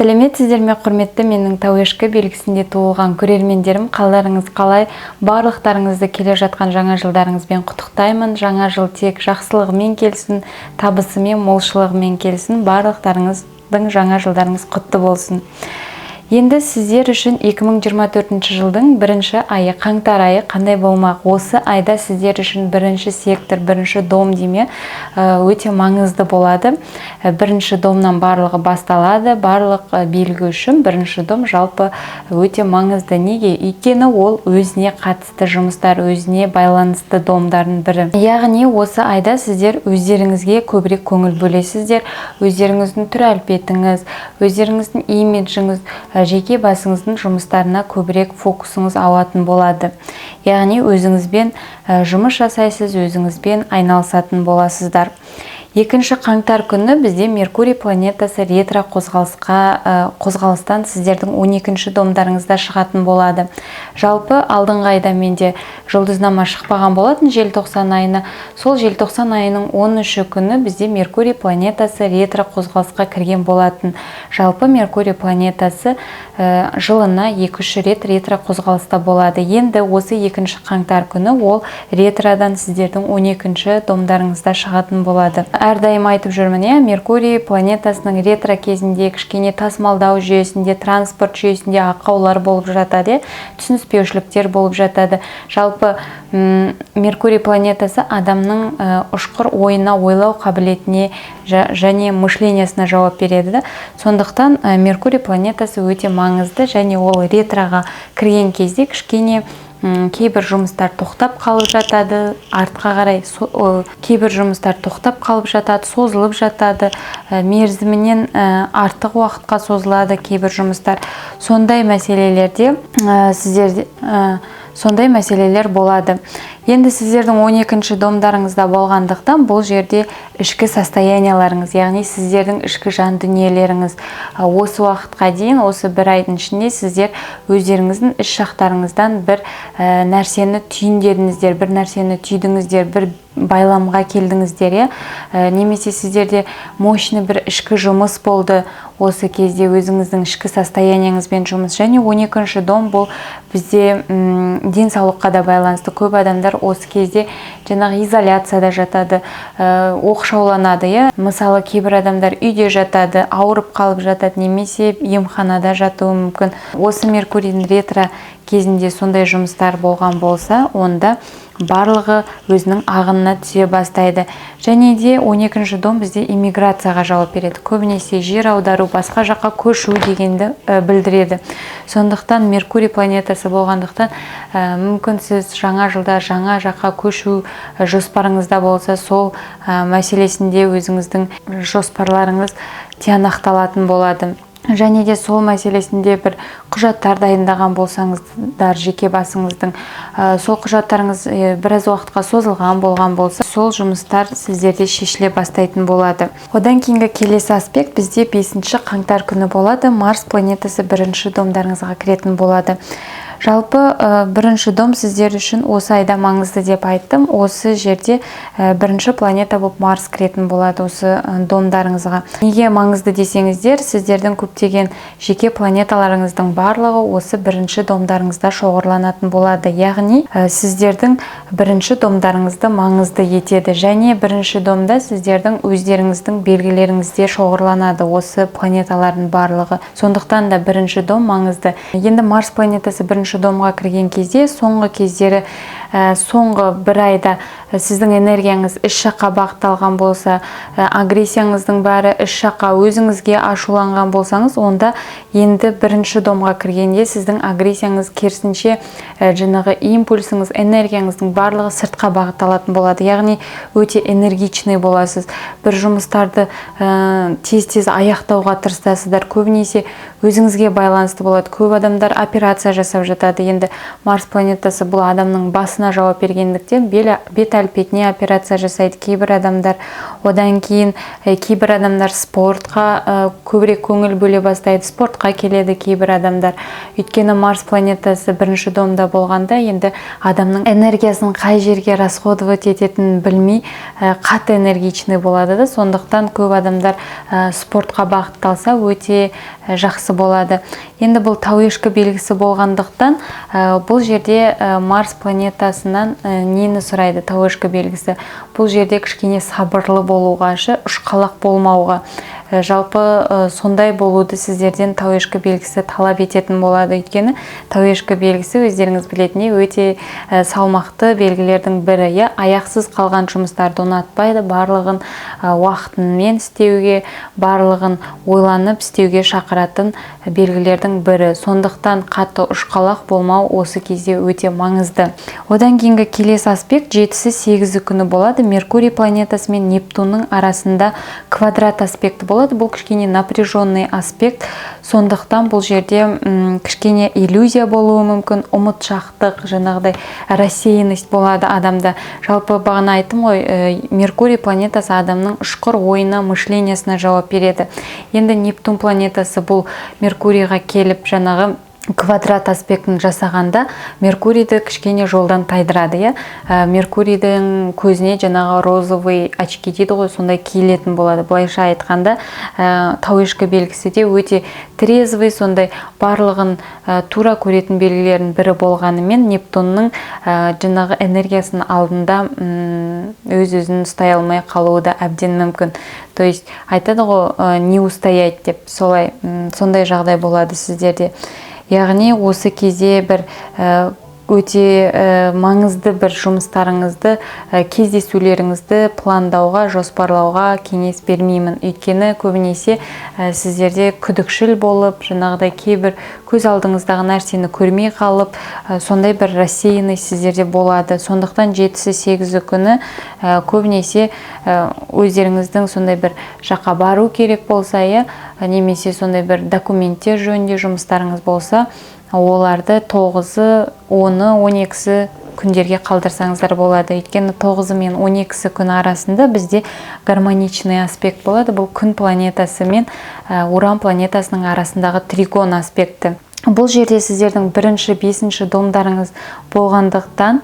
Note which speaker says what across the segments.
Speaker 1: Сәлеметсіздер ме, құрметті менің Тауешкі белгісінде туылған көрермендерім! Қалдарыңыз қалай? Барлықтарыңызды келе жатқан жаңа жылдарыңызбен құттықтаймын. Жаңа жыл тек жақсылығымен келсін, табысымен, молшылығымен келсін. Барлықтарыңыздың жаңа жылдарыңыз құтты болсын. Енді сіздер үшін 2024 жылдың бірінші айы, қаңтар айы қандай болмақ? Осы айда сіздер үшін бірінші сектор, бірінші дом деме, өте маңызды болады. Бірінші домнан барлығы басталады. Барлық белгі үшін бірінші дом жалпы өте маңызды. Неге? Өйткені ол өзіне қатысты жұмыстар, өзіне байланысты домдардың бірі. Яғни осы айда сіздер өздеріңізге көбірек көңіл бөлесіздер. Өздеріңіздің түр әлпетіңіз, өздеріңіздің имиджіңіз, жеке басыңыздың жұмыстарына көбірек фокусыңыз ауатын болады. Яғни өзіңізбен жұмыс жасайсыз, өзіңізбен айналысатын боласыздар. 2 қаңтар күні бізде Меркурий планетасы ретро қозғалыстан сіздердің 12 домдарыңызда шығатын болады. Жалпы алдыңғы айда менде жұлдызнама шықпаған болатын желтоқсан айына. Сол желтоқсан айының 13 күні бізде Меркурий планетасы ретро қозғалысқа кірген болатын. Жалпы Меркурий планетасы жылына 2-3 рет ретро қозғалыста болады. Енді осы 2 қаңтар күні ол ретродан сіздердің 12 домдарыңызда шығатын болады. Әрдайым айтып жүрмін, иә, Меркурий планетасының ретро кезінде кішкене тасымалдау жүйесінде, транспорт жүйесінде ақаулар болып жатады, иә, түсініспеушіліктер болып жатады. Жалпы Меркурий планетасы адамның ұшқыр ойына, ойлау қабілетіне және мышлениясына жауап береді да. Сондықтан Меркурий планетасы өте маңызды және ол ретроға кірген кезде кішкене кейбір жұмыстар тоқтап қалып жатады, артқа қарай кейбір жұмыстар тоқтап қалып жатады, созылып жатады, мерзімінен артық уақытқа созылады кейбір жұмыстар. Сондай мәселелерде сіздерде сондай мәселелер болады. Енді сіздердің 12 домдарыңызда болғандықтан, бұл жерде ішкі состоянияларыңыз, яғни сіздердің ішкі жан дүниелеріңіз, осы уақытқа дейін, осы бір айдың ішінде сіздер өздеріңіздің іш жақтарыңыздан бір нәрсені түйіндедіңіздер, бір нәрсені түйдіңіздер, бір байламға келдіңіздер, иә. Немесе сіздерде мощный бір ішкі жұмыс болды осы кезде, өзіңіздің ішкі состояниеңізбен жұмыс. Және 12 дом бұл бізде денсаулыққа да байланысты. Көп адамдар осы кезде жаңағы изоляцияда жатады, оқшауланады, иә. Мысалы, кейбір адамдар үйде жатады, ауырып қалып жатады немесе емханада жатуы мүмкін. Осы Меркурийдің ретро кезінде сондай жұмыстар болған болса, онда барлығы өзінің ағынына түсе бастайды. Және де 12 дом бізде иммиграцияға жауап береді. Көбінесе жер аудару, басқа жаққа көшу дегенді білдіреді. Сондықтан Меркурий планетасы болғандықтан, мүмкін сіз жаңа жылда жаңа жаққа көшу жоспарыңызда болса, сол мәселесінде өзіңіздің жоспарларыңыз тиянақталатын болады. Және де сол мәселесінде бір құжаттар дайындаған болсаңыздар, жеке басыңыздың сол құжаттарыңыз біраз уақытқа созылған болған болса, сол жұмыстар сіздерде шешіле бастайтын болады. Одан кейінгі келесі аспект бізде 5 қаңтар күні болады. Марс планетасы бірінші домдарыңызға кіретін болады. Жалпы бірінші дом сіздер үшін осы айда маңызды деп айттым. Осы жерде бірінші планета болып Марс кіретін болады осы домдарыңызға. Неге маңызды десеңіздер, сіздердің көптеген жеке планеталарыңыздың барлығы осы бірінші домдарыңызда шоғырланатын болады. Яғни сіздердің бірінші домдарыңызды маңызды етеді және бірінші домда сіздердің өздеріңіздің белгілеріңізде шоғырланады осы планеталардың барлығы. Сондықтан да бірінші дом маңызды. Енді Марс планетасы бірінші домға кірген кезде, соңғы кездері, соңғы бір айда сіздің энергияңыз іш жаққа бағытталған болса, агрессияңыздың бәрі іш жаққа, өзіңізге ашуланған болсаңыз, онда енді бірінші домға кіргенде сіздің агрессияңыз керісінше, жаңағы импульсіңіз, энергияңыздың барлығы сыртқа бағытталатын болады. Яғни өте энергичный боласыз, бір жұмыстарды тез-тез аяқтауға тырысасыздар. Көбінесе өзіңізге байланысты болады. Көп адамдар операция жасап жатады. Енді Марс планетасы бұл адамның басына басына жауап бергендіктен, бет әлпетіне операция жасайды кейбір адамдар. Одан кейін кейбір адамдар спортқа көбірек көңіл бөле бастайды, спортқа келеді кейбір адамдар. Өйткені Марс планетасы бірінші домда болғанда, енді адамның энергиясын қай жерге расходовать ететінін білмей, қатты энергичный болады да. Сондықтан көп адамдар спортқа бағытталса, өте жақсы болады. Енді бұл тауешкі белгісі болғандықтан, бұл жерде Марс планетасынан нені сұрайды тауешкі белгісі? Бұл жерде кішкене сабырлы болуға, ше, ұшқалақ болмауға. Жалпы сондай болуды сіздерден тауешкі белгісі талап ететін болады. Өйткені тауешкі белгісі, өздеріңіз білетіндей, өте салмақты белгілердің бірі, иә. Аяқсыз қалған жұмыстарды ұнатпайды, барлығын уақытымен істеуге, барлығын ойланып істеуге шақыратын белгілердің бірі. Сондықтан қатты ұшқалақ болмау осы кезде өте маңызды. Одан кейінгі келесі аспект жетісі, сегізі күні болады. Меркурий планетасы мен Нептунның арасында квадрат аспекті болады. Бұл кішкене напряженный аспект, сондықтан бұл жерде кішкене иллюзия болуы мүмкін, ұмытшақтық, жаңағыдай рассеянность болады адамда. Жалпы бағана айттым ғой, Меркурий планетасы адамның ұшқыр ойына, мышлениясына жауап береді. Енді Нептун планетасы бұл Меркурийға келіп, жаңағы квадрат аспектін жасағанда, Меркурийді кішкене жолдан тайдырады, иә. Меркурийдің көзіне жаңағы розовый очки дейді ғой, сондай киілетін болады. Былайша айтқанда, тауешкі белгісі де өте трезвый, сондай барлығын тура көретін белгілердің бірі болғанымен, Нептунның жаңағы энергиясының алдында өз өзін ұстай алмай қалуы да әбден мүмкін. То есть айтады ғой, не устоять деп, солай, сондай жағдай болады сіздерде. Яғни осы кезде бір өте маңызды бір жұмыстарыңызды, кездесулеріңізді пландауға, жоспарлауға кеңес бермеймін. Өйткені көбінесе сіздерде күдікшіл болып, жаңағыдай кейбір көз алдыңыздағы нәрсені көрмей қалып, сондай бір рассеянность сіздерде болады. Сондықтан жетісі, сегізі күні көбінесе өздеріңіздің сондай бір жаққа бару керек болса, иә, немесе сондай бір документтер жөнінде жұмыстарыңыз болса, оларды тоғызы, оны, 12-сі күндерге қалдырсаңыздар болады. Өйткені 9-ы мен 12-сі күн арасында бізде гармоничный аспект болады. Бұл Күн планетасы мен Уран планетасының арасындағы тригон аспекті. Бұл жерде сіздердің бірінші, бесінші домдарыңыз болғандықтан,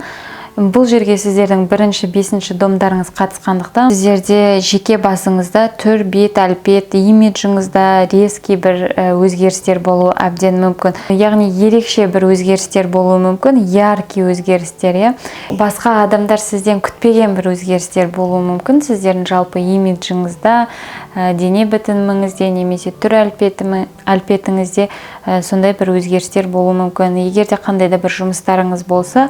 Speaker 1: бұл жерге сіздердің бірінші, бесінші домдарыңыз қатысқандықтан, сіздерде жеке басыңызда түр, бет әлпет, имиджіңізда резкий бір өзгерістер болуы әбден мүмкін. Яғни ерекше бір өзгерістер болуы мүмкін, яркий өзгерістер, иә. Басқа адамдар сізден күтпеген бір өзгерістер болуы мүмкін сіздердің жалпы имиджіңізда, дене бітіміңізде немесе түр әлпетіңізде сондай бір өзгерістер болуы мүмкін. Егер де қандай да бір жұмыстарыңыз болса,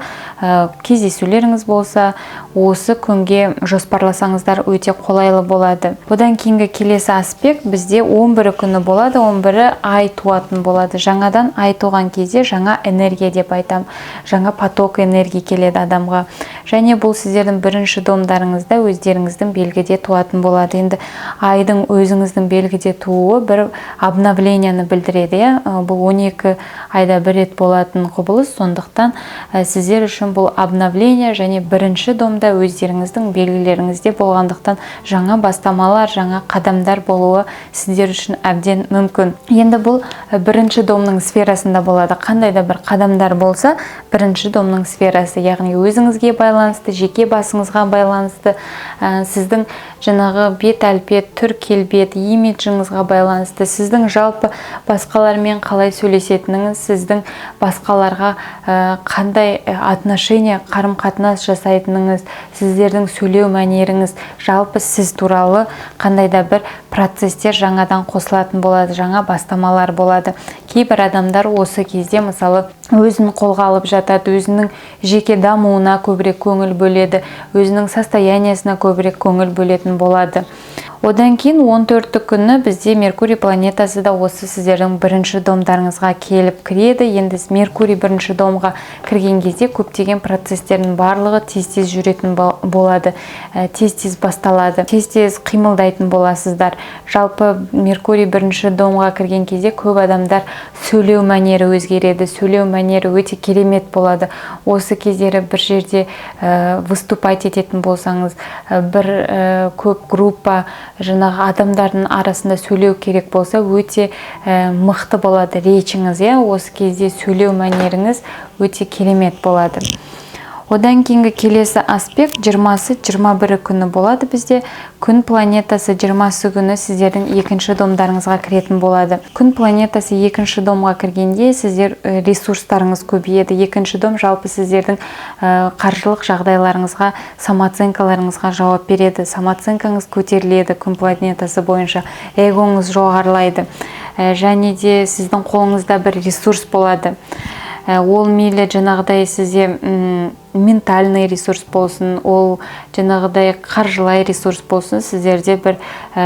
Speaker 1: кездесулеріңіз болса, осы күнге жоспарласаңыздар, өте қолайлы болады. Одан кейінгі келесі аспект бізде 11 күні болады. 11-і ай туатын болады. Жаңадан ай туған кезде жаңа энергия деп айтам, жаңа поток энергия келеді адамға. Және бұл сіздердің бірінші домдарыңызда, өздеріңіздің белгіде туатын болады. Енді айдың өзіңіздің белгіде тууы бір обновленияны білдіреді, иә. Бұл 12 айда бір рет болатын құбылыс. Сондықтан сіздер үшін бұл обновление және бірінші домда, өздеріңіздің белгілеріңізде болғандықтан, жаңа бастамалар, жаңа қадамдар болуы сіздер үшін әбден мүмкін. Енді бұл бірінші домның сферасында болады. Қандай да бір қадамдар болса, бірінші домның сферасы, яғни өзіңізге байланысты, жеке басыңызға байланысты, сіздің жаңағы бет әлпет, түр келбет, имиджіңізға байланысты, сіздің жалпы басқалармен қалай сөйлесетініңіз, сіздің басқаларға қандай отношение, қарым қатынас жасайтыныңыз, сіздердің сөйлеу мәнеріңіз, жалпы сіз туралы қандай да бір процесстер жаңадан қосылатын болады, жаңа бастамалар болады. Кейбір адамдар осы кезде, мысалы, өзін қолға алып жатады, өзінің жеке дамуына көбірек көңіл бөледі, өзінің состояниясына көбірек көңіл бөлетін болады. Одан кейінгі келесі аспект бізде 13 күні болады. Одан кейін 14 күні бізде Меркурий планетасы да осы сіздердің бірінші домдарыңызға келіп кіреді. Енді Меркурий бірінші домға кірген кезде көптеген процестердің барлығы тез-тез жүретін болады, тез-тез басталады, тез-тез қимылдайтын боласыздар. Жалпы, Меркурий бірінші домға кірген кезде көп адамдар сөйлеу мәнері өзгереді, сөйлеу мәнері өте керемет болады. Осы кездері бір жерде выступать ететін болсаңыз, бір көп группа жаңағы адамдардың арасында сөйлеу керек болса, өте мықты болады речіңіз, иә. Осы кезде сөйлеу мәнеріңіз өте керемет болады. Одан кейінгі келесі аспект 20-сы, 21 күні болады. Бізде Күн планетасы 20 күні сіздердің екінші домдарыңызға кіретін болады. Күн планетасы екінші домға кіргенде, сіздер ресурстарыңыз көбейеді. Екінші дом жалпы сіздердің қаржылық жағдайларыңызға, самооценкаларыңызға жауап береді. Самооценкаңыз көтеріледі Күн планетасы бойынша, эгоңыз жоғарылайды. Және де сіздің қолыңызда бір ресурс болады. Ол мейлі жаңағыдай сізде ментальный ресурс болсын, ол жаңағыдай қаржылай ресурс болсын, сіздерде бір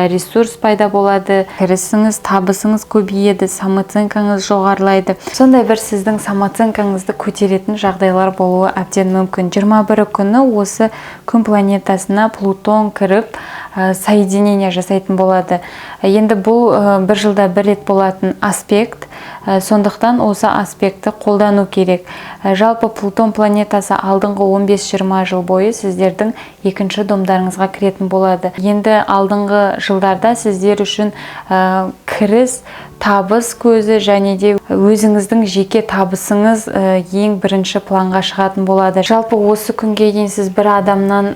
Speaker 1: ресурс пайда болады, кірісіңіз, табысыңыз көбейеді, самооценкаңыз жоғарылайды. Сондай бір сіздің самооценкаңызды көтеретін жағдайлар болуы әбден мүмкін. 21 күні осы Күн планетасына Плутон кіріп, соединение жасайтын болады. Енді бұл бір жылда бір рет болатын аспект, сондықтан осы аспектті қолдану керек. Жалпы, Плутон планетасы алдыңғы 15-20 жыл бойы сіздердің екінші домдарыңызға кіретін болады. Енді алдыңғы жылдарда сіздер үшін кіріс, табыс көзі және де өзіңіздің жеке табысыңыз ең бірінші планға шығатын болады. Жалпы, осы күнге дейін сіз бір адамнан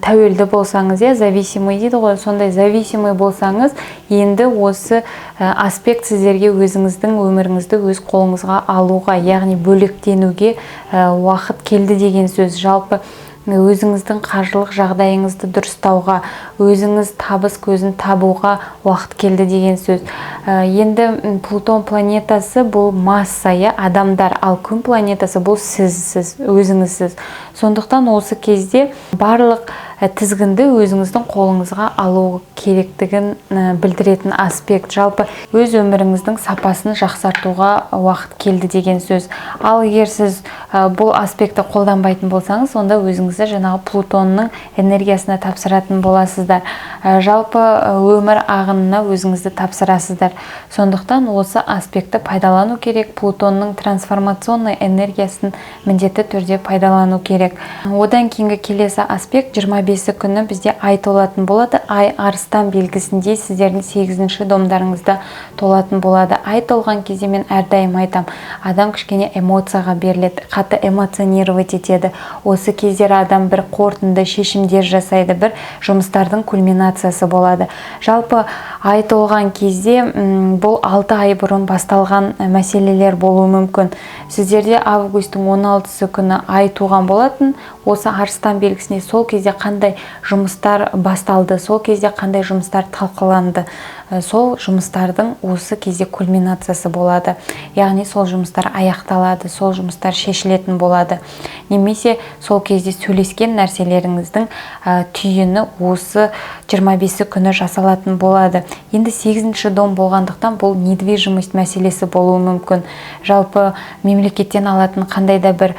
Speaker 1: тәуелді болсаңыз, иә, зависимый дейді ғой, сондай зависимый болсаңыз, енді осы аспект сіздерге өзіңіздің өміріңізді өз қолыңызға алуға, яғни бөлектенуге уақыт келді деген сөз. Жалпы, өзіңіздің қаржылық жағдайыңызды дұрыстауға, өзіңіз табыс көзін табуға уақыт келді деген сөз. Енді Плутон планетасы бұл масса, иә, адамдар, ал Күн планетасы бұл сіз өзіңізсіз. Сондықтан осы кезде барлық тізгінді өзіңіздің қолыңызға алу керектігін білдіретін аспект. Жалпы, өз өміріңіздің сапасын жақсартуға уақыт келді деген сөз. Ал егер сіз бұл аспектті қолданбайтын болсаңыз, онда өзіңізді жаңағы Плутонның энергиясына тапсыратын боласыздар. Жалпы, өмір ағынына өзіңізді тапсырасыздар. Сондықтан осы аспектті пайдалану керек. Плутонның трансформационный энергиясын міндетті түрде пайдалану керек. Одан кейінгі келесі аспект 25 күні бізде Ай толатын болады. Ай Арыстан белгісінде, сіздердің сегізінші домдарыңызда толатын болады. Ай толған кезде, мен әрдайым айтам, адам кішкене эмоцияға беріледі, қатты эмоционировать етеді. Осы кездері адам бір қорытынды шешімдер жасайды, бір жұмыстардың кульминациясы болады. Жалпы, ай толған кезде бұл 6 ай бұрын басталған мәселелер болуы мүмкін. Сіздерде августтың 16 күні ай туған болатын осы Арыстан белгісіне. Сол кезде қандай жұмыстар басталды, сол кезде қандай жұмыстар талқыланды, сол жұмыстардың осы кезде кульминациясы болады, яғни сол жұмыстар аяқталады, сол жұмыстар шешілетін болады немесе сол кезде сөйлескен нәрселеріңіздің түйіні осы 25 күні жасалатын болады. Енді сегізінші дом болғандықтан, бұл недвижимость мәселесі болуы мүмкін. Жалпы, мемлекеттен алатын қандай да бір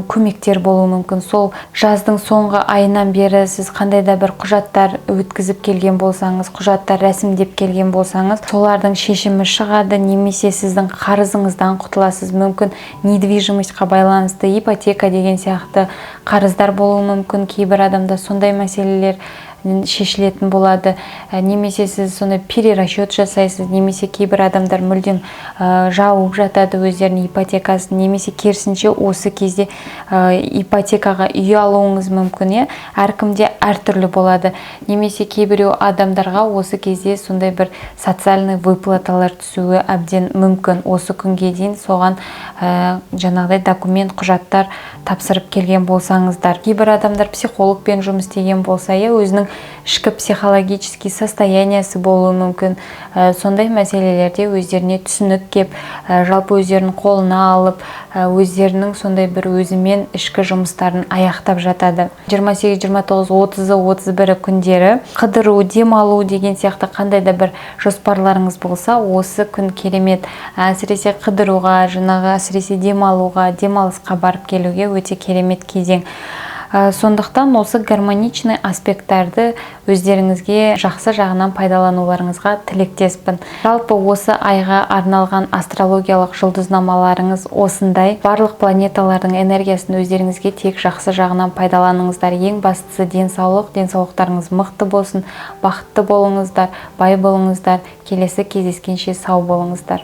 Speaker 1: көмектер болуы мүмкін. Сол жаздың соңғы айынан бері сіз қандай да бір құжаттар өткізіп келген болсаңыз, құжаттар рәсімдеп келген болсаңыз, солардың шешімі шығады немесе сіздің қарызыңыздан құтыласыз. Мүмкін, недвижимостьқа байланысты ипотека деген сияқты қарыздар болуы мүмкін. Кейбір адамда сондай мәселелер шешілетін болады. Немесе сіз сондай перерасчет жасайсыз, немесе кейбір адамдар мүлдем жауып жатады өздерінің ипотекасын, немесе керісінше, осы кезде ипотекаға үй алуыңыз мүмкін, иә. Әркімде әртүрлі болады. Немесе кейбіреу адамдарға осы кезде сондай бір социальный выплаталар түсуі әбден мүмкін, осы күнге дейін соған жаңағыдай документ, құжаттар тапсырып келген болсаңыздар. Кейбір адамдар психологпен жұмыс істеген болса, иә, өзінің Ішкі психологический состояние сі болуы мүмкін. Сондай мәселелерде өздеріне түсінік кеп, жалпы өздерін қолына алып, өздерінің сондай бір өзімен ішкі жұмыстарын аяқтап жатады. 28, 29, 30, 31 күндері қыдыру, демалу деген сияқты қандай да бір жоспарларыңыз болса, осы күн керемет. Әсіресе қыдыруға, жаңағы әсіресе демалуға, демалысқа барып келуге өте керемет кезең. Сондықтан осы гармоничный аспекттарды өздеріңізге жақсы жағынан пайдалануларыңызға тілектеспін. Жалпы, осы айға арналған астрологиялық жұлдызнамаларыңыз осындай. Барлық планеталардың энергиясын өздеріңізге тек жақсы жағынан пайдаланыңыздар. Ең бастысы денсаулық. Денсаулықтарыңыз мықты болсын, бақытты болыңыздар, бай болыңыздар. Келесі кездескенше сау болыңыздар.